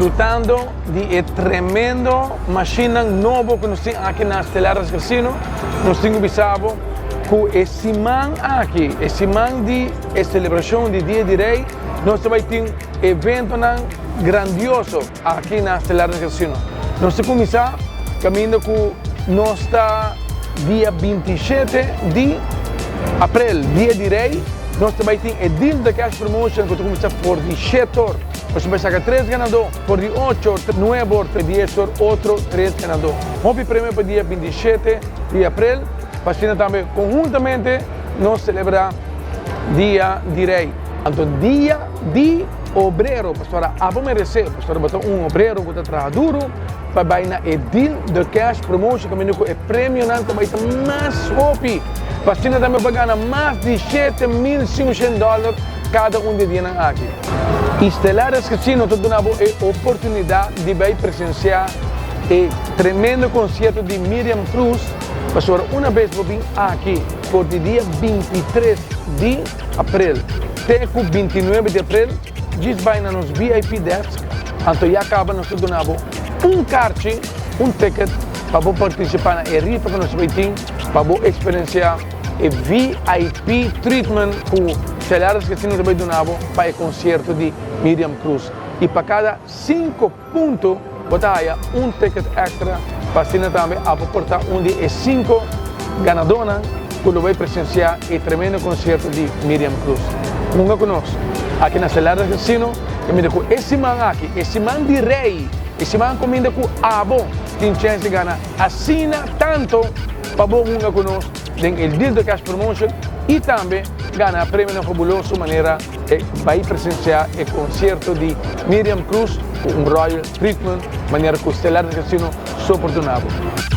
Disfrutando di e tremendo mashinnan nobo ku nos tin aki na Stellaris Casino, nos tin ku bisa bo ku e siman aki, e siman di e selebrashon di Dia di Rei, nos ta bai tin eventonan grandioso aki na Stellaris Casino. Nos ta kuminsá kaminda ku nos ta dia 27 di aprel, Dia di Rei, nos ta bai tin e Deal the Cash Promotion ku ta kuminsá for di shete or. Nos ta bai saka tres ganadó for di ocho or, nuebe or te dies or, otro tres ganadó. Hopi premio pa dia 27 di aprel, pa asina tambe konhuntamente nos selebrá Dia di Rei. Anto Dia di Obrero, pasobra abo meresé, pasobra bo ta un obrero ku ta traha duru pa bai na e Deal the Cash Promotion kaminda ku e premionan ta bai ta mas hopi, pa asina tambe bo gana mas di 7500 dòler kada un di e dianan aki. I Stellares Casino ta duna bo e oportunidat di bai presensiá e tremendo konsierto di Miriam Cruz, pasobra una bes bo bin aki for di dia 23 di aprel te ku 29 di aprel, djis bai na nos VIP desk, anto ya kaba nos ta duna bo un karchi, un ticket, pa bo partisipá na e rifa ku nos ta bai tin pa bo eksperensiá e VIP treatment ku Stellares Casino ta bai duna bo pa e konsierto di Miriam Cruz. I pa kada sinku punto bo ta haya un ticket extra pa asina tambe abo por ta un di e sinku ganadónan ku lo bai presensiá e tremendo konsierto di Miriam Cruz. Hunga ku nos aki na Stellares Casino kaminda ku e siman aki, e siman di Rei, e siman kaminda ku abo tin chèns di gana asina tanto pa bo hunga ku nos den e Deal the Cash Promotion i tambe gana premionan fabuloso manera e bai presensiá e konsierto di Miriam Cruz ku un Royal Treatment manera ku Stellaris Casino so por duna bo.